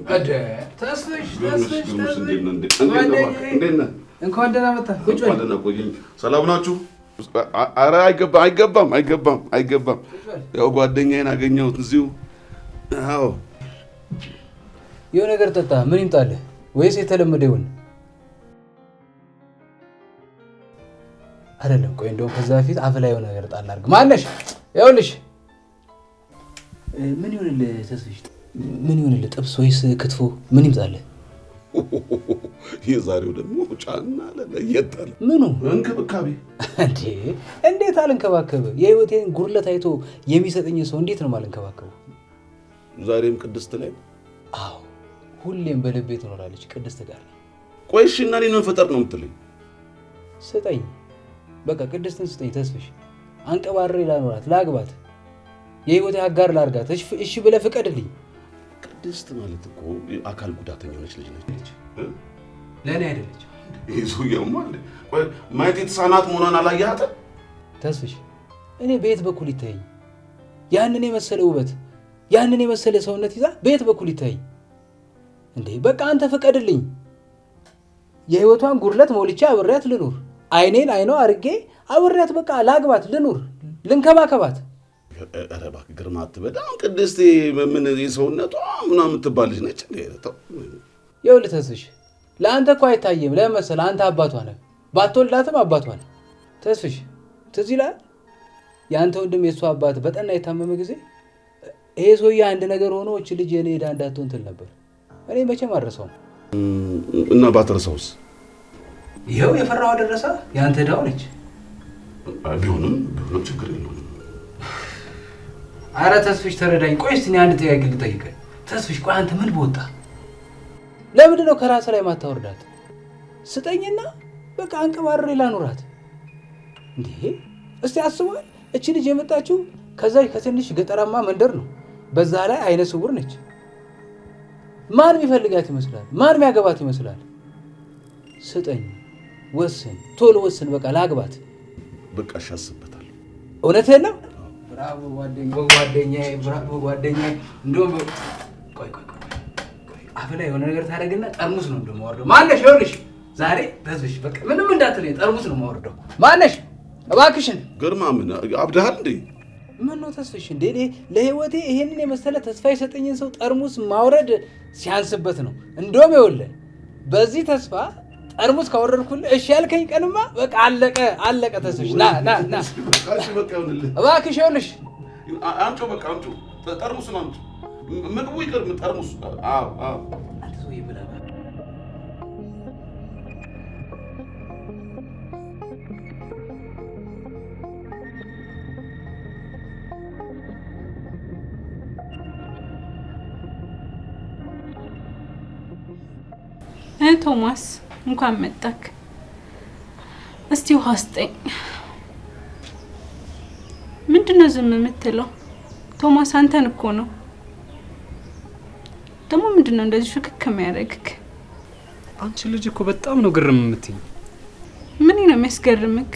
ተስፍሽ ተስፍሽ እንኳን ደህና መጣህ። ቁጭ በል። እንኳን ደህና ቆየኝ። ሰላም ናችሁ? ኧረ አይገባም፣ አይገባም፣ አይገባም፣ አይገባም። ያው ጓደኛዬን አገኘሁት እዚሁ። አዎ የሆነ ነገር ጠጣ። ምን ይምጣልህ? ወይስ የተለመደ ይሁን? አይደለም። ቆይ እንደውም ከዛ በፊት አፍ ላይ የሆነ ነገር ጣል አድርግ። ማነሽ? ይኸውልሽ ምን ይሁንልህ ተስፍሽ? ምን ይሁንልህ? ጥብስ ወይስ ክትፎ? ምን ይምጣልህ? የዛሬው ደግሞ ጫና አለ፣ ለየት አለ። ምኑ እንክብካቤ እንዴ? እንዴት አልንከባከብ? የህይወቴን ጉድለት አይቶ የሚሰጠኝ ሰው እንዴት ነው የማልንከባከበው? ዛሬም ቅድስት ላይ? አዎ፣ ሁሌም በልቤ ትኖራለች ቅድስት ጋር። ቆይ እሺ፣ እና እኔን መፈጠር ነው የምትለኝ? ስጠኝ፣ በቃ ቅድስትን ስጠኝ ተስፍሽ። አንቀባሬ ላኖራት፣ ላግባት፣ የህይወቴ አጋር ላርጋት። እሺ ብለህ ፍቀድልኝ። ቅድስት ማለት እኮ አካል ጉዳተኛ ነች ልጅ ነች። ለእኔ አይደለች። ይሄ ሰውዬውማ እንደ ቆይ ማየት የተሳናት መሆኗን አላየሃትም? ተስፍሽ እኔ በየት በኩል ይታየኝ? ያንን የመሰለ ውበት ያንን የመሰለ ሰውነት ይዛ በየት በኩል ይታየኝ? እንዴ በቃ አንተ ፍቀድልኝ። የህይወቷን ጉድለት ሞልቼ አብሬያት ልኑር። አይኔን አይኗ አድርጌ አብሬያት በቃ ላግባት፣ ልኑር፣ ልንከባከባት። ኧረ እባክህ ግርማ አትበል። አሁን ቅድስት ምን የሰውነቷ ምናምን የምትባል ልጅ ነች እንዴ? ተው። ይኸውልህ ተስፍሽ ለአንተ እኮ አይታይም። ለምን መሰለህ? አንተ አባቷ ነህ፣ ባትወልዳትም አባቷ ነህ። ተስፍሽ ትዝ ይልሃል? የአንተ ወንድም የእሷ አባት በጠና የታመመ ጊዜ ይሄ ሰውዬ አንድ ነገር ሆኖ እች ልጅ የኔ ዕዳ እንዳትሆን ትል ነበር። እኔ መቼም አልረሳውም። እና ባትረሳውስ? ይኸው የፈራኸው ደረሰ። የአንተ ዕዳ ሆነች። ቢሆንም ቢሆንም ችግር የለውም። አረ ተስፍሽ ተረዳኝ። ቆይ እስቲ እኔ አንድ ጥያቄ ልጠይቅህ። ተስፍሽ ቆይ አንተ ምን በወጣ ለምንድን ነው ከራስህ ላይ ማታወርዳት? ስጠኝና በቃ አንቀባርሬ ላኑራት። እንዴ እስቲ አስበዋል? እቺ ልጅ የመጣችው ከዛ ከትንሽ ገጠራማ መንደር ነው። በዛ ላይ አይነ ስውር ነች። ማን የሚፈልጋት ይመስላል? ማን የሚያገባት ይመስላል? ስጠኝ፣ ወስን፣ ቶሎ ወስን፣ በቃ ላግባት። በቃ እሺ፣ አስብበታለሁ። እውነትህን ነው? ብራቮ ጓደኛዬ፣ ብራቮ ጓደኛዬ። እንደውም ቆይ ቆይ ቆይ አፍ ላይ የሆነ ነገር ታደርግና ጠርሙስ ነው እንደማወርደው። ማነሽ? ይኸውልሽ ዛሬ ተዝሽ በቃ ምንም እንዳትለኝ ጠርሙስ ነው የማወርደው። ማነሽ? እባክሽን። ግርማ ምን አብደሃል እንዴ? ምን ነው ተስፍሽ? እንዴ እኔ ለህይወቴ ይሄንን የመሰለ ተስፋ የሰጠኝን ሰው ጠርሙስ ማውረድ ሲያንስበት ነው። እንደውም ይኸውልህ በዚህ ተስፋ ጠርሙስ ካወረድኩልህ እሺ ያልከኝ ቀንማ በቃ አለቀ አለቀ። ተስፍሽ ና ና ና እሺ በቃ ይሁንልህ። እባክሽ። ይኸውልሽ አምጪው፣ በቃ አምጪው፣ ጠርሙሱን አምጪው። ምግቡ ይቅር፣ ጠርሙስ። አዎ አዎ። አንተ ሰውዬ ብላ። ቶማስ እንኳን መጣክ። እስቲ ውሃ ስጠኝ። ምንድነው ዝም የምትለው? ቶማስ አንተን እኮ ነው። ደግሞ ምንድነው እንደዚህ ሽክክ የሚያደርግክ? አንቺ ልጅ እኮ በጣም ነው ግርም የምትይኝ። ምን ነው የሚያስገርምክ?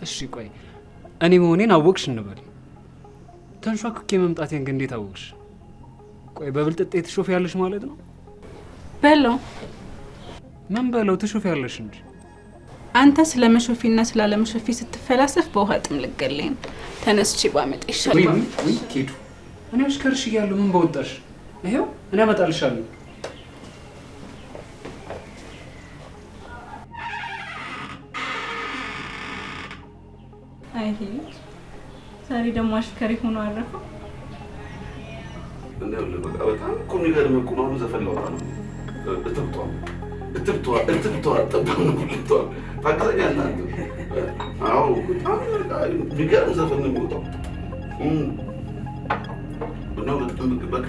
እሺ ቆይ እኔ መሆኔን አወቅሽ እንበል። ተንሿክኬ መምጣቴን ግን እንዴት አወቅሽ? ቆይ በብልጥጤ ትሾፊያለሽ ማለት ነው? በለው። ምን በለው? ትሾፊያለሽ እንጂ። አንተ ስለ መሾፊና ስላለመሾፊ ስትፈላሰፍ በውሃ ጥም ልገለኝ ነው። ተነስቼ ባመጣ ይሻላል። ውይ ኬዱ፣ እኔ አሽከርሽ እያለሁ ምን በወጣሽ? ይኸው እኔ አመጣልሻለሁ። አይ ዛሬ ደግሞ አሽከሪ ሆኖ አረፈው። እንደው በቃ በጣም እኮ የሚገርም እኮ ነው። አሁን ዘፈን ላወጣ ነው። እትብቷ እትብቷ እትብቷ ጠባ ነው ሁለቷ። ታግዘኛለህ አንተ? አዎ በጣም የሚገርም ዘፈን ነው የሚወጣው። እና በጣም በቃ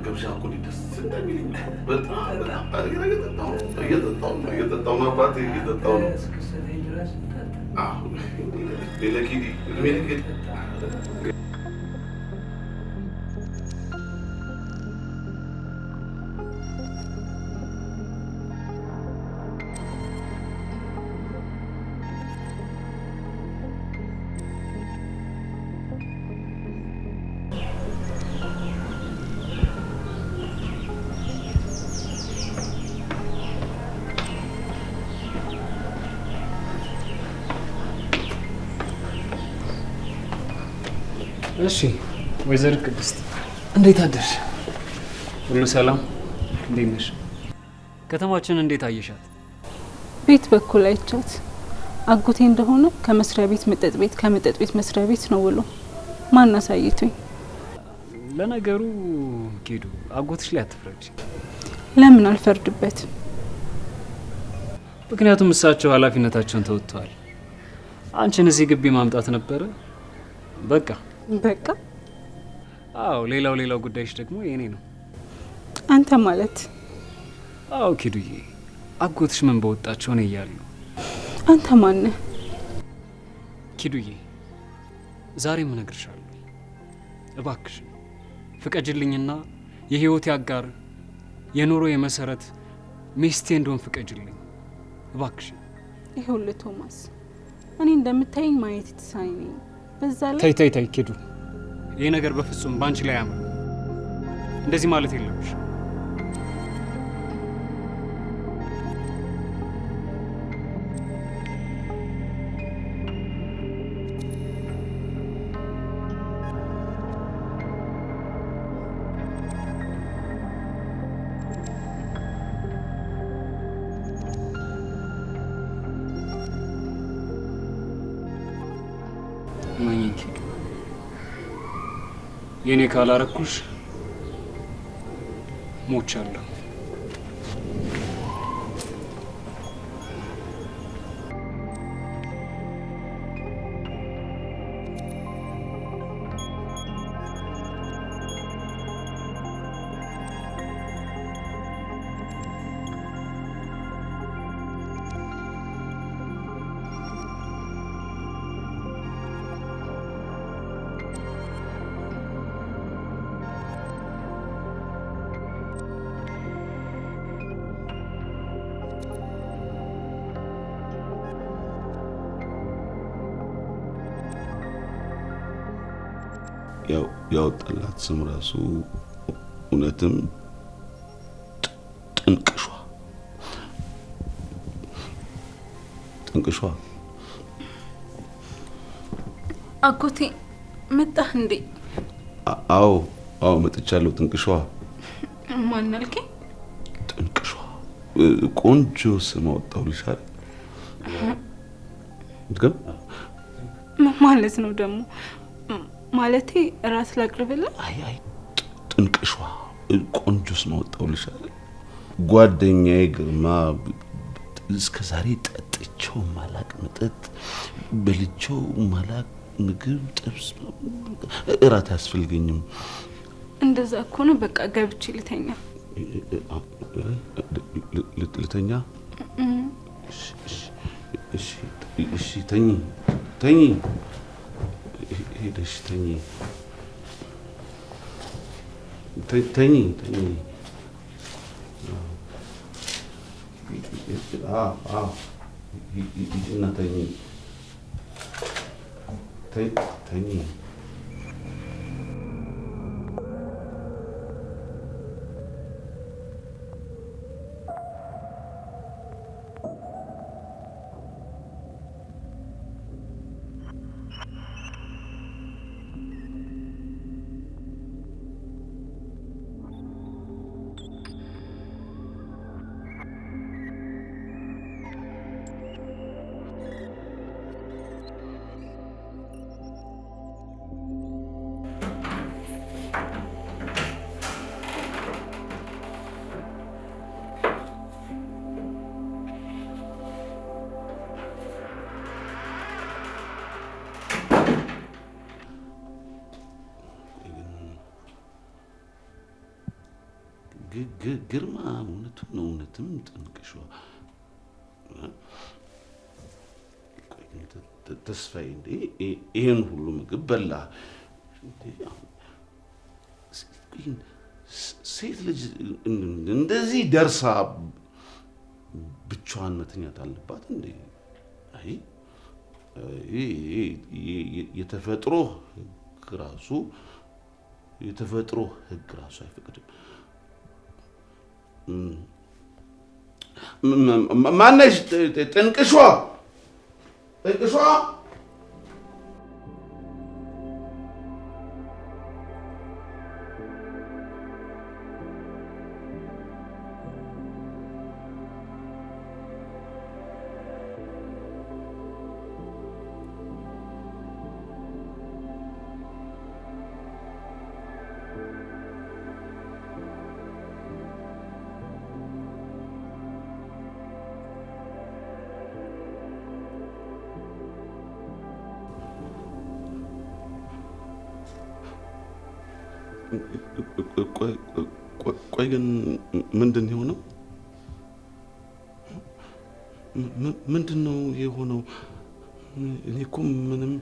ገብሻ እኮ ደስ እንደሚለኝ በጣም በጣም እየጠጣሁ ነው እየጠጣሁ ነው እየጠጣሁ ነው አባቴ እየጠጣሁ ነው። አዎ ለኪዲ እድሜ ለኪዲ። እሺ ወይዘሮ ቅድስት እንዴት አደርሽ? ሁሉ ሰላም? እንዴት ነሽ? ከተማችን እንዴት አየሻት? ቤት በኩል አይቻት አጎቴ እንደሆነ ከመስሪያ ቤት መጠጥ ቤት፣ ከመጠጥ ቤት መስሪያ ቤት ነው ውሎ። ማን አሳይቶኝ? ለነገሩ ኪዱ አጎትሽ ላይ አትፍረጂ። ለምን አልፈርድበትም? ምክንያቱም እሳቸው ኃላፊነታቸውን ተወጥተዋል። አንቺን እዚህ ግቢ ማምጣት ነበረ። በቃ በቃ። አዎ፣ ሌላው ጉዳይሽ ደግሞ የኔ ነው። አንተ ማለት? አዎ ኪዱዬ፣ አጎትሽ ምን በወጣቸው ነው እያሉ። አንተ ማን ነህ? ኪዱዬ፣ ዛሬም እነግርሻለሁ። እባክሽ ፍቀጅልኝና የህይወቴ አጋር የኑሮ የመሰረት ሚስቴ እንደሆን ፍቀጅልኝ እባክሽ። ይኸውልህ ቶማስ፣ እኔ እንደምታየኝ ማየት የተሳነኝ ነኝ። በዛ ላይ ተይ ተይ ተይ ኪዱ፣ ይሄ ነገር በፍጹም ባንቺ ላይ አያምርም። እንደዚህ ማለት የለብሽ። የኔ ካላረኩሽ ሞቻለሁ። ያወጣላት ስም ራሱ እውነትም ጥንቅሿ ጥንቅሿ። አጎቴ መጣህ እንዴ? አዎ አዎ መጥቻለሁ። ጥንቅሿ። ማን አልከኝ? ጥንቅሿ። ቆንጆ ስም አወጣሁልሽ አይደል? ግን ምን ማለት ነው ደግሞ? ማለቴ እራት ላቅርብልህ? አይ አይ ጥንቅሿ ቆንጆ ስም አወጣሁልሽ አይደል? ጓደኛዬ ግርማ እስከ ዛሬ ጠጥቼው ማላቅ መጠጥ በልቼው ማላቅ ምግብ ጥብስ እራት አያስፈልገኝም። እንደዛ ከሆነ በቃ ገብቼ ልተኛ። ልተኛ? እሺ እሺ ተኚ ተኚ ሄደሽ ተኚ ተኚ ተኚ። አዎ ሂጂና ተኚ ተኚ። ግርማ እውነቱን ነው። እውነትም ጥንቅሿ ተስፋዬ እንዴ ይሄን ሁሉ ምግብ በላ። ሴት ልጅ እንደዚህ ደርሳ ብቻዋን መተኛት አለባት እንዴ? አይ የተፈጥሮ ሕግ ራሱ የተፈጥሮ ሕግ ራሱ አይፈቅድም። ማነሽ? ጥንቅሿ ጥንቅሿ። ቆይ ግን ምንድን ነው የሆነው? ምንድን ነው የሆነው? እኔ እኮ ምንም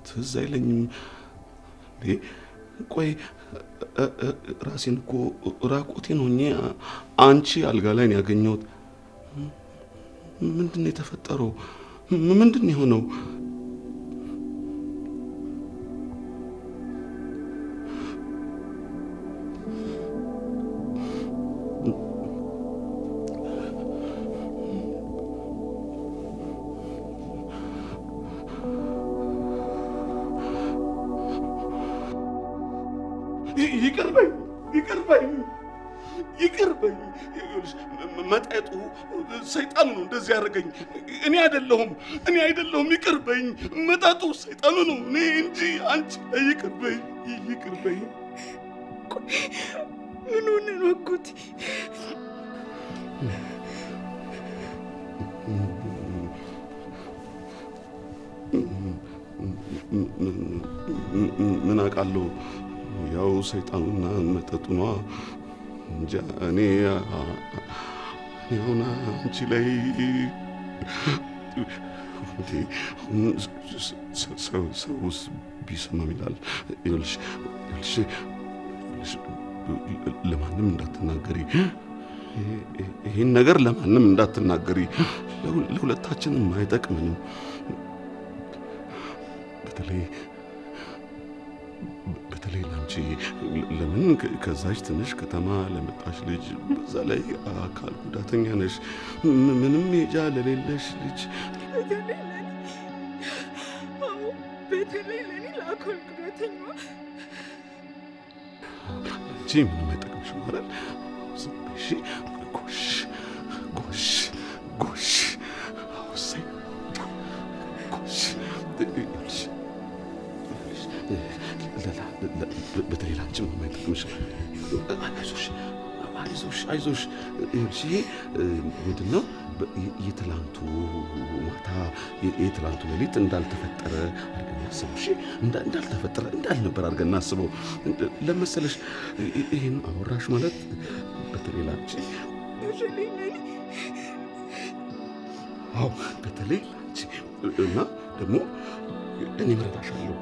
ትዝ አይለኝም። ቆይ ራሴን እኮ ራቁቴን ሆኜ አንቺ አልጋ ላይ ነው ያገኘሁት። ምንድን ነው የተፈጠረው? ምንድን ነው የሆነው? ይቅር በይኝ፣ ይቅር በይኝ፣ ይቅር በይኝ። መጠጡ ሰይጣኑ ነው እንደዚህ ያደረገኝ፣ እኔ አይደለሁም፣ እኔ አይደለሁም። ይቅር በይኝ። መጠጡ ሰይጣኑ ነው፣ እኔ እንጂ አንቺ ላይ። ይቅር በይኝ፣ ይቅር በይኝ። ምን ሆነ ነው አጎቴ? ምን አውቃለሁ? ያው ሰይጣኑና መጠጡ ነዋ እንጂ እኔ አሁን አንቺ ላይ ሰውስ ቢሰማም ይላል። ይኸውልሽ ለማንም እንዳትናገሪ፣ ይህን ነገር ለማንም እንዳትናገሪ፣ ለሁለታችንም አይጠቅምንም። በተለይ በተለይ ላንቺ፣ ለምን ከዛች ትንሽ ከተማ ለመጣሽ ልጅ፣ በዛ ላይ አካል ጉዳተኛ ነሽ፣ ምንም ሄጃ ለሌለሽ ልጅ። በተለይ ለኔ፣ አዎ በተለይ ለኔ ለአካል ጉዳተኛ። አንቺ ምንም አይጠቅምሽም አይደል? እሺ፣ ጎሽ ጎሽ ጎሽ፣ እሰይ ጎሽ። ይኸውልሽ በተለይ ላንቺ ምንም አይጠቅምሽም። አይዞሽ አይዞሽ አይዞሽ። ይኸውልሽ ይሄ ምንድን ነው? የትላንቱ ማታ የትላንቱ ሌሊት እንዳልተፈጠረ አድርገን እናስበው። እሺ፣ እንዳልተፈጠረ እንዳልነበር አድርገን እናስበው። ለመሰለሽ ይሄን አወራሽ ማለት በተለይ ላንቺ፣ አዎ በተለይ ላንቺ እና ደግሞ እኔ እረዳሻለሁ፣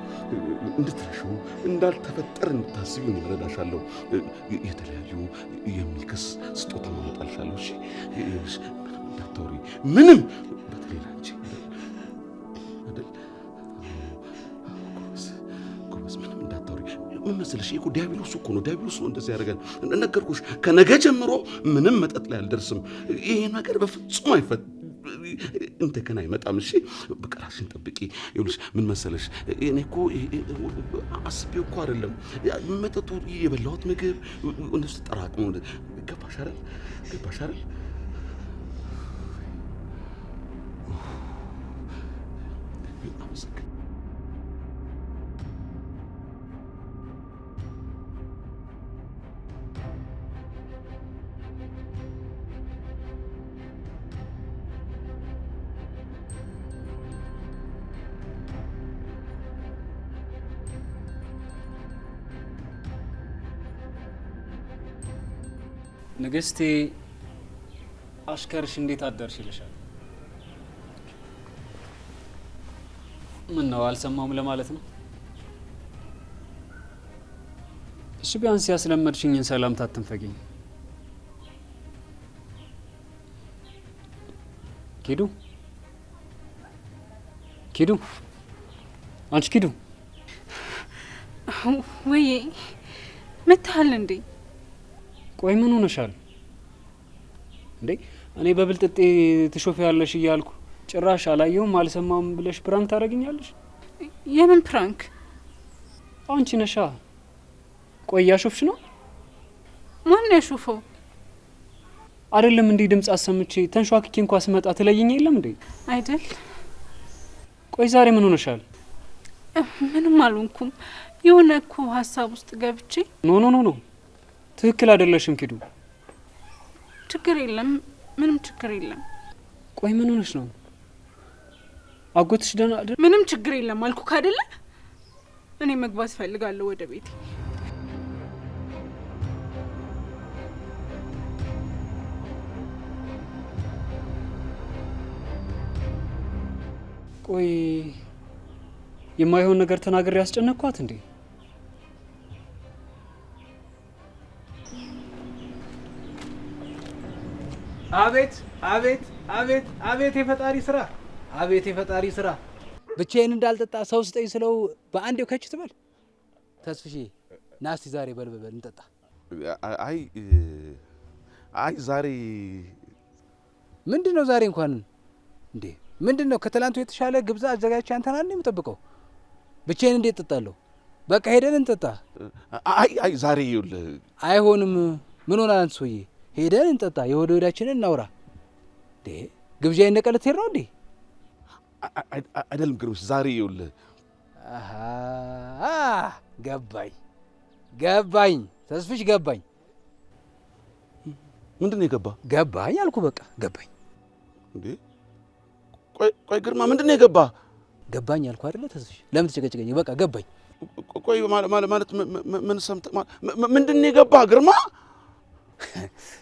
እንድትረሺው እንዳልተፈጠረ እንድታስቢው እኔ እረዳሻለሁ። የተለያዩ የሚክስ ስጦታ ማመጣልሻለሁ። እሺ፣ ይኸውልሽ ምንም እንዳታወሪ፣ ምንም፣ በተለይ ላንቺ አይደል? ጎበዝ ጎበዝ፣ ምንም እንዳታወሪ። ምን መሰለሽ ይሄ እኮ ዲያብሎስ እኮ ነው፣ ዲያብሎስ ነው እንደዚህ ያደርገን። ነገርኩሽ፣ ከነገ ጀምሮ ምንም መጠጥ ላይ አልደርስም። ይሄ ነገር በፍጹም አይፈት እንደገና አይመጣም። እሺ በቃ ራስሽን ጠብቂ። ይኸውልሽ ምን መሰለሽ እኔ እኮ አስቤው እኮ አይደለም መጠጡ፣ የበላሁት ምግብ እነሱ ተጠራቅሞ። ገባሽ አይደል? ገባሽ አይደል? አመሰግናለሁ። ንግስቴ፣ አሽከርሽ እንዴት አደርሽ ይልሻል። ምን ነው አልሰማውም ለማለት ነው? እሺ ቢያንስ ያስለመድሽኝን ሰላምታ አትንፈጊኝ። ኪዱ፣ ኪዱ፣ አንቺ ኪዱ። ወይ መታሃል እንዴ? ቆይ ምን ሆነሻል እንዴ? እኔ በብልጥጤ ትሾፊያለሽ እያልኩ ጭራሽ አላየሁም አልሰማሁም ብለሽ prank ታደርጊኛለሽ? የምን prank? አንቺ ነሻ። ቆይ እያሾፍሽ ነው? ማን ያሾፈው? አይደለም እንዴ ድምፅ አሰምቼ ተንሿክኬ እንኳ ስመጣ ትለይኝ የለም እንዴ? አይደል? ቆይ ዛሬ ምን ሆነሻል? ምንም አልሆንኩም። የሆነ እኮ ሀሳብ ውስጥ ገብቼ። No no no no፣ ትክክል አይደለሽም ኪዱ። ችግር የለም፣ ምንም ችግር የለም። ቆይ ምን ሆነሽ ነው? አጎትሽ ደህና አይደል? ምንም ችግር የለም አልኩህ አይደለ? እኔ መግባት እፈልጋለሁ ወደ ቤቴ። ቆይ የማይሆን ነገር ተናግሬ ያስጨነቅኳት እንዴ? አቤት አቤት አቤት አቤት የፈጣሪ ስራ፣ አቤት የፈጣሪ ስራ። ብቻዬን እንዳልጠጣ ሰው ስጠኝ ስለው በአንዴው ከች ትበል። ተስፍሼ ና እስቲ ዛሬ በል በል እንጠጣ። አይ አይ ዛሬ ምንድን ነው ዛሬ እንኳን እንዴ? ምንድን ነው ከትላንቱ የተሻለ ግብዛ አዘጋጅቼ አንተን አይደል የምጠብቀው? ብቻዬን እንዴት እጠጣለሁ? በቃ ሄደን እንጠጣ። አይ አይ ዛሬ ይኸውልህ አይሆንም። ምን ሆናል አንተ ሰውዬ? ሄደን እንጠጣ፣ የሆድ ሆዳችንን እናውራ። እንዴ ግብዣ ይነቀል ልትሄድ ነው እንዴ? አይደለም ግርምሽ፣ ዛሬ ይኸውልህ። አሃ ገባኝ ገባኝ ተስፍሽ ገባኝ። ምንድን ነው የገባ? ገባኝ አልኩህ፣ በቃ ገባኝ። እንዴ ቆይ ቆይ ግርማ፣ ምንድን ነው የገባ? ገባኝ አልኩህ አይደለ ተስፍሽ? ለምን ትጨቀጭቀኝ? በቃ ገባኝ። ቆይ ማለት ምን ሰምተህ ምንድን ነው የገባ ግርማ?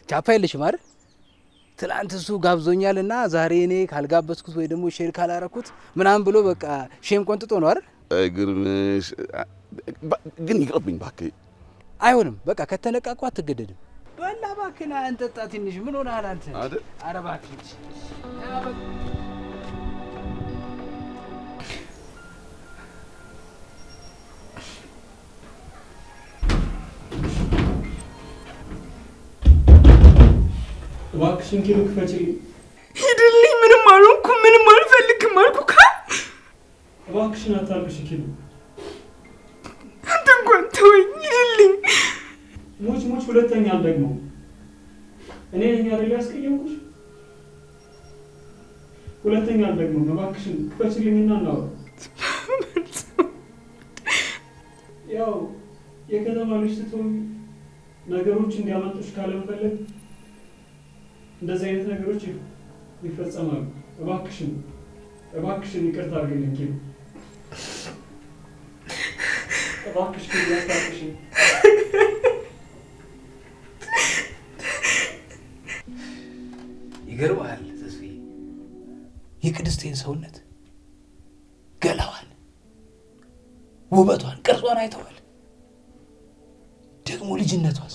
ቻፓ የለሽም አይደል? ትላንት እሱ ጋብዞኛልና ዛሬ እኔ ካልጋበዝኩት ወይ ደግሞ share ካላረኩት ምናምን ብሎ በቃ shame ቆንጥጦ ነው አይደል? አይ ግርምሽ፣ ግን ይቅርብኝ እባክህ። አይሆንም፣ በቃ ከተነቃቁ አትገደድም። በላ እባክህ ና እንጠጣ ትንሽ። ምን ሆነሃል አንተ? አይደል? ኧረ እባክህ እባክሽን ኪሉ ክፈችልኝ። ሂድልኝ። ምንም አልሆንኩም፣ ምንም አልፈልግም አልኩህ። እባክሽን አታልቅሽ ኪሉ። አንተ እንኳን ተወኝ፣ ሂድልኝ። ሙች ሙች፣ ሁለተኛ አልደግመውም። እኔ ነኝ አይደል ያስቀየምኩሽ? ሁለተኛ አልደግመውም። እባክሽን ክፈችልኝና እናውራ። ያው የከተማ ልጅ ስትሆኝ ነገሮች እንዲያመልጡሽ ካለመፈለግ እንደዚህ አይነት ነገሮች ይፈጸማሉ። እባክሽን እባክሽን ይቅርታ አድርግልኝ ኪሉ። እባክሽ ኪሉ አታልቅሽኝ። ይገርምሃል ተስፍዬ፣ የቅድስቴን ሰውነት፣ ገላዋን፣ ውበቷን፣ ቅርጿን አይተዋል። ደግሞ ልጅነቷስ፣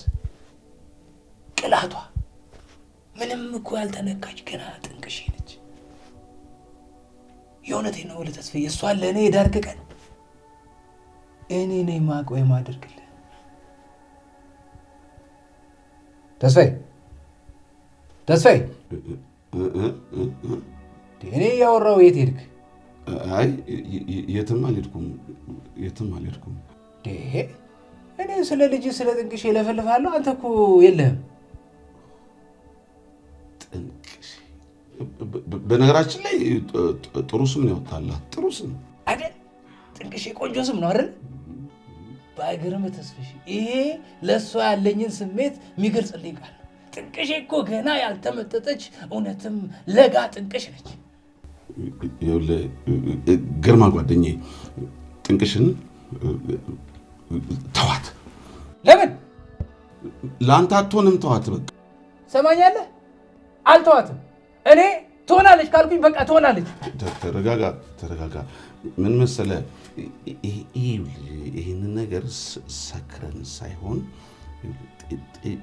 ቅላቷ ምንም እኮ ያልተነካች ገና ጥንቅሽ ነች። የእውነቴን ነው የምልህ ተስፍዬ፣ እሷን ለእኔ የዳርክ ቀን እኔ ነኝ የማውቀው የማደርግልህ። ተስፋዬ ተስፋዬ፣ እኔ እያወራሁ የት ሄድክ? አይ የትም አልሄድኩም፣ የትም አልሄድኩም። እኔ ስለ ልጅ ስለ ጥንቅሽ እለፈልፋለሁ፣ አንተ እኮ የለህም። ጥንቅሽ በነገራችን ላይ ጥሩ ስም ነው ያወጣላት። ጥሩ ስም አይደል? ጥንቅሽ ቆንጆ ስም ነው አይደል? ባይገርምህ ተስፍሽ፣ ይሄ ለእሷ ያለኝን ስሜት የሚገልጽልኝ ቃል ነው። ጥንቅሽ እኮ ገና ያልተመጠጠች እውነትም ለጋ ጥንቅሽ ነች። ይኸውልህ ግርማ ጓደኛዬ፣ ጥንቅሽን ተዋት። ለምን? ለአንተ አትሆንም፣ ተዋት በቃ። ሰማኛለህ? አልተዋትም። እኔ ትሆናለች ካልኩኝ በቃ ትሆናለች። ተረጋጋ ተረጋጋ። ምን መሰለህ፣ ይህንን ነገር ሰክረን ሳይሆን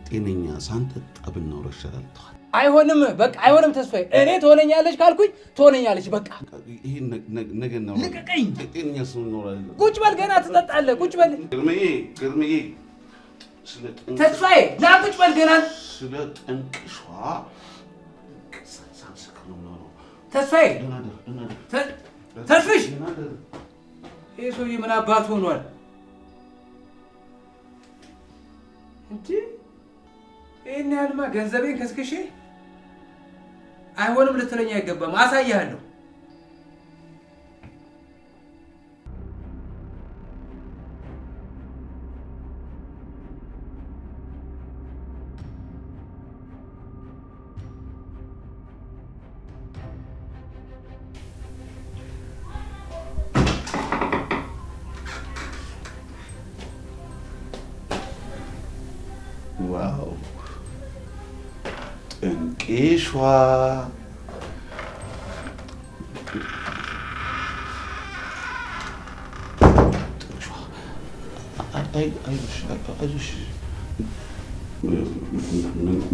ጤነኛ ሳንጠጣ ብናወራ ይሻላል። ተዋት። አይሆንም፣ በቃ አይሆንም ተስፋዬ። እኔ ትሆነኛለች ካልኩኝ ትሆነኛለች በቃ። ይሄን ነገ እናወራለን። ልቀቀኝ። ጤነኛ ስንኖራለን። ቁጭ በል፣ ገና ትጠጣለህ። ቁጭ በል ግርምዬ፣ ግርምዬ፣ ስለ ተስፋዬ ና ቁጭ በል ገና። ስለ ጥንቅሿ ሳንሰክር ነው የምናወራው። ተስፋዬ ተስፍሽ፣ ይሄ ሰውዬ ምን አባት ሆኗል እንጂ ይሄን ያህልማ ገንዘቤን ከስክሼ አይሆንም ልትለኝ አይገባም። አሳይሃለሁ። Wow ጥንቅሿ። አይዞሽ አይዞሽ።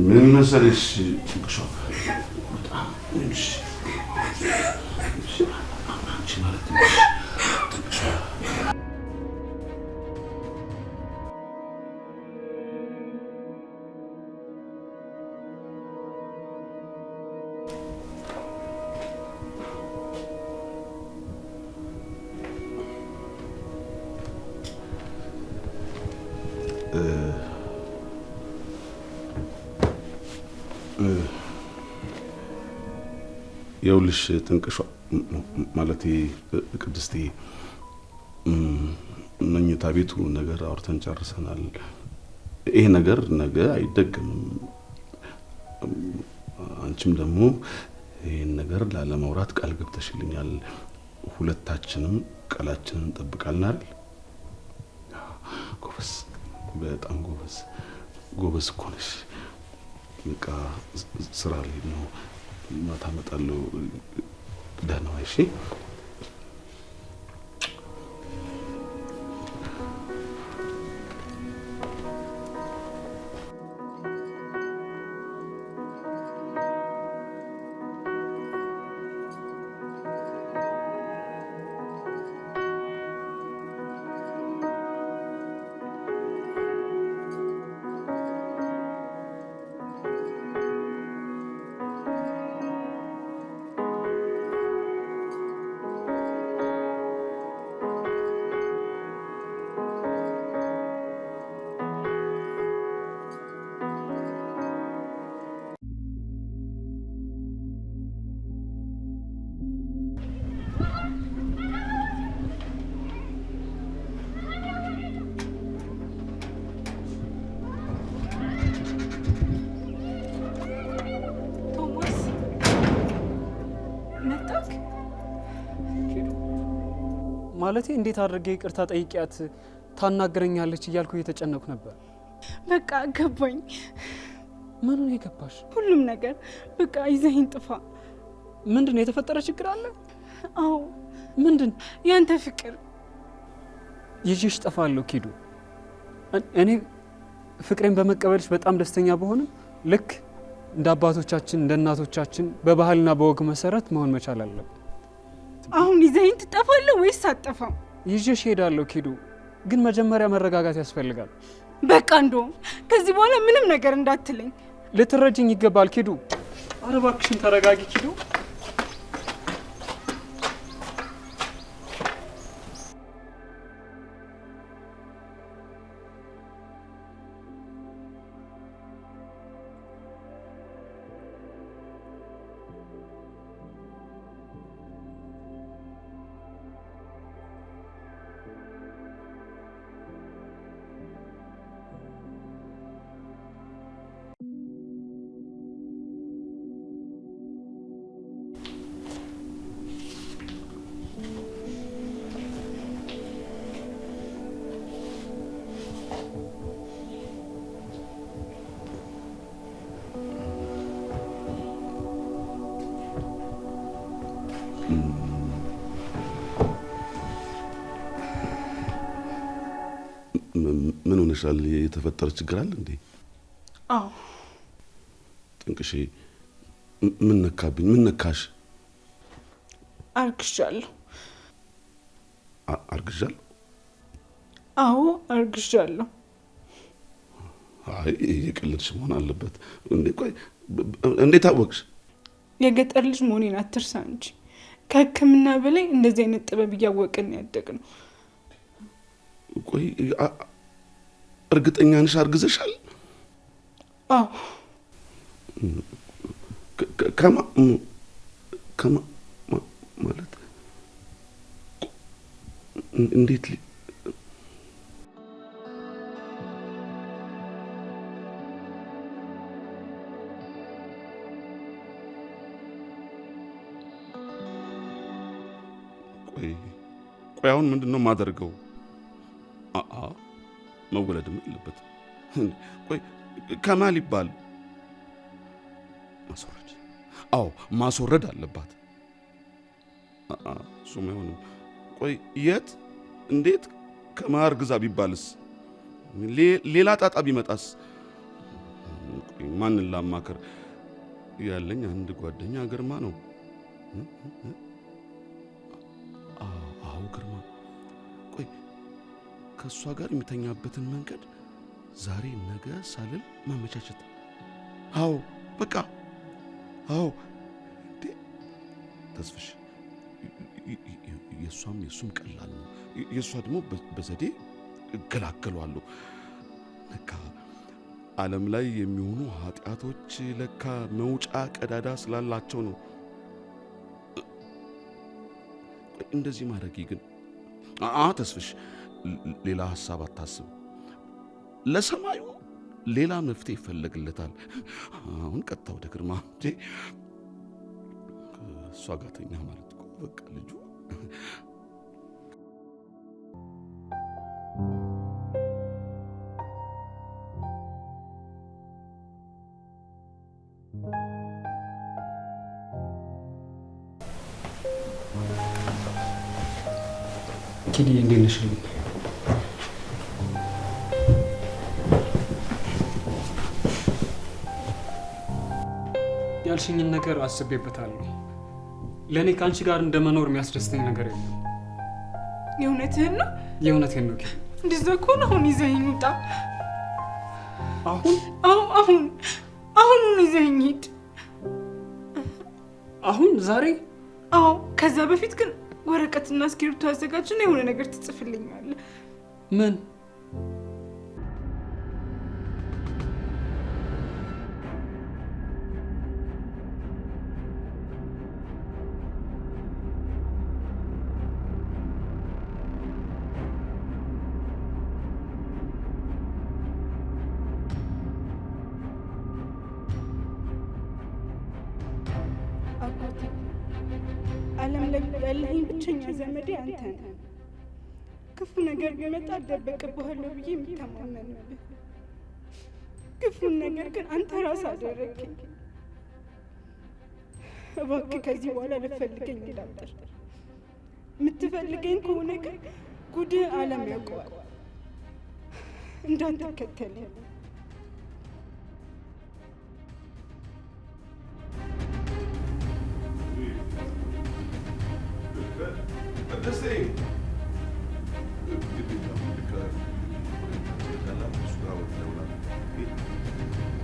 ምን መሰለሽ ጥንቅሿ፣ በጣም ይኸውልሽ፣ አንቺ ማለት ጥንቅሿ። ይኸውልሽ ጥንቅሿ፣ ማለቴ ቅድስቴ፣ መኝታ ቤቱ ነገር አውርተን ጨርሰናል። ይሄ ነገር ነገ አይደገምም። አንቺም ደግሞ ይሄን ነገር ላለማውራት ቃል ገብተሽልኛል። ሁለታችንም ቃላችንን እንጠብቃለን አይደል? ጎበዝ፣ በጣም ጎበዝ፣ ጎበዝ እኮ ነሽ። በቃ ስራ ልሄድ ነው። ማታ እመጣለሁ። ደህና ዋይ። እሺ? ቶማስ መጣክ? ማለቴ እንዴት አድርጌ ይቅርታ ጠይቂያት ታናግረኛለች እያልኩ እየተጨነኩ ነበር። በቃ ገባኝ። ምኑ ነው የገባሽ? ሁሉም ነገር። በቃ ይዘኸኝ ጥፋ። ምንድን ነው የተፈጠረ ችግር አለ? አዎ። ምንድን? ያንተ ፍቅር። ይዤሽ ጠፋለሁ ኪዱ። እኔ ፍቅሬን በመቀበልሽ በጣም ደስተኛ በሆንም ልክ እንደ አባቶቻችን እንደ እናቶቻችን በባህልና በወግ መሰረት መሆን መቻል አለብን። አሁን ይዘኸኝ ትጠፋለህ ወይስ አትጠፋም? ይዤሽ እሄዳለሁ ኪዱ፣ ግን መጀመሪያ መረጋጋት ያስፈልጋል። በቃ እንደውም ከዚህ በኋላ ምንም ነገር እንዳትለኝ። ልትረጅኝ ይገባል ኪዱ። ኧረ እባክሽን ተረጋጊ ኪዱ። ምን ሆነሻል? የተፈጠረ ችግር አለ እንዴ? አዎ። ጥንቅሼ፣ ምን ነካብኝ? ምን ነካሽ? አርግዣለሁ። አርግዣለሁ? አዎ አርግዣለሁ። አይ እየቀለድሽ መሆን አለበት። እንዴ ቆይ እንዴት አወቅሽ? የገጠር ልጅ መሆኔን አትርሳ እንጂ ከሕክምና በላይ እንደዚህ አይነት ጥበብ እያወቅን ያደግነው። ቆይ እርግጠኛ ነሽ አርግዘሻል? አዎ። ከማ ከማ ማለት እንዴት? ቆይ ቆይ አሁን ምንድን ነው የማደርገው? አአ መወለድም የለበትም። ቆይ ከማል ይባል? ማስወረድ። አዎ ማስወረድ አለባት። አአ እሱም አይሆንም። ቆይ የት እንዴት ከማር ግዛ ቢባልስ? ሌላ ጣጣ ቢመጣስ? ማንን ላማክር? ያለኝ አንድ ጓደኛ ግርማ ነው። አዎ ግርማ። ቆይ ከእሷ ጋር የሚተኛበትን መንገድ ዛሬ ነገ ሳልል ማመቻቸት። አዎ በቃ አዎ። ተስፍሽ የእሷም የእሱም ቀላል ነው። የእሷ ደግሞ በዘዴ እገላገሏለሁ። ለካ ዓለም ላይ የሚሆኑ ኃጢአቶች ለካ መውጫ ቀዳዳ ስላላቸው ነው እንደዚህ ማድረጌ። ግን ተስፍሽ ሌላ ሀሳብ አታስብ። ለሰማዩ ሌላ መፍትሄ ይፈለግለታል። አሁን ቀጥታ ወደ ግርማ። እሷ ጋር ተኛ ማለት እኮ በቃ ልጁ ኪዲ እንዴት ነሽ? ያልሽኝን ነገር አስቤበታለሁ። ለእኔ ከአንቺ ጋር እንደመኖር የሚያስደስተኝ ነገር የለም። የእውነትህን ነው? የእውነቴን ነው ኪዲ። እንደዛ ከሆነ አሁን ይዘኸኝ ውጣ። አሁን? አዎ አሁን፣ አሁኑን ይዘኸኝ ሂድ። አሁን? ዛሬ? አዎ። ከዛ በፊት ግን ወረቀትና እስክሪብቶ አዘጋጅና የሆነ ነገር ትጽፍልኛለህ። ምን? አጎቴ፣ ዓለም ላይ ያለኸኝ ብቸኛ ዘመዴ አንተ ነህ። ክፉ ነገር ቢመጣ እደበቅብሃለሁ ብዬ የምተማመንብህ፣ ክፉን ነገር ግን አንተ ራስህ አደረግከኝ። እባክህ ከዚህ በኋላ ልትፈልገኝ እንዳትል። የምትፈልገኝ ከሆነ ግን ጉድህ ዓለም ያውቀዋል። እንዳትከተለኝ።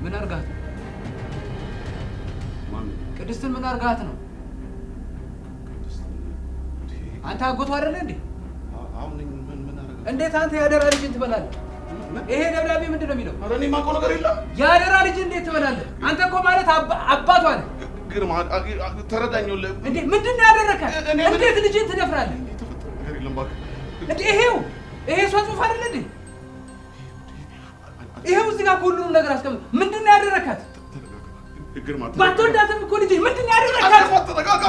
ምን አርጋት ነው? ቅድስትን ምን አርጋት ነው? አንተ አጎቱ አይደለ እንዴ? እንዴት አንተ የአደራ ልጅን ትበላለህ? ይሄ ደብዳቤ ምንድን ነው የሚለው? ኧረ እኔ የማውቀው ነገር የለም። የአደራ ልጅ እንዴት ትበላለህ? አንተ እኮ ማለት አባቷ ነህ። ግርማ ተረዳኝ። እንዴ ምንድን ነው ያደረካት? እንዴት ልጅን ትደፍራለህ? የተፈጠረ ነገር የለም እባክህ። እንዴ ይሄው ይሄ እሷ ጽሁፍ አይደለ እንዴ? ይሄው እዚህ ጋር ሁሉንም ነገር አስቀምጥ። ምንድን ነው ያደረካት? ግርማ ባትወዳትም እኮ ልጅ ምንድን ነው ያደረካት? ተረጋጋ።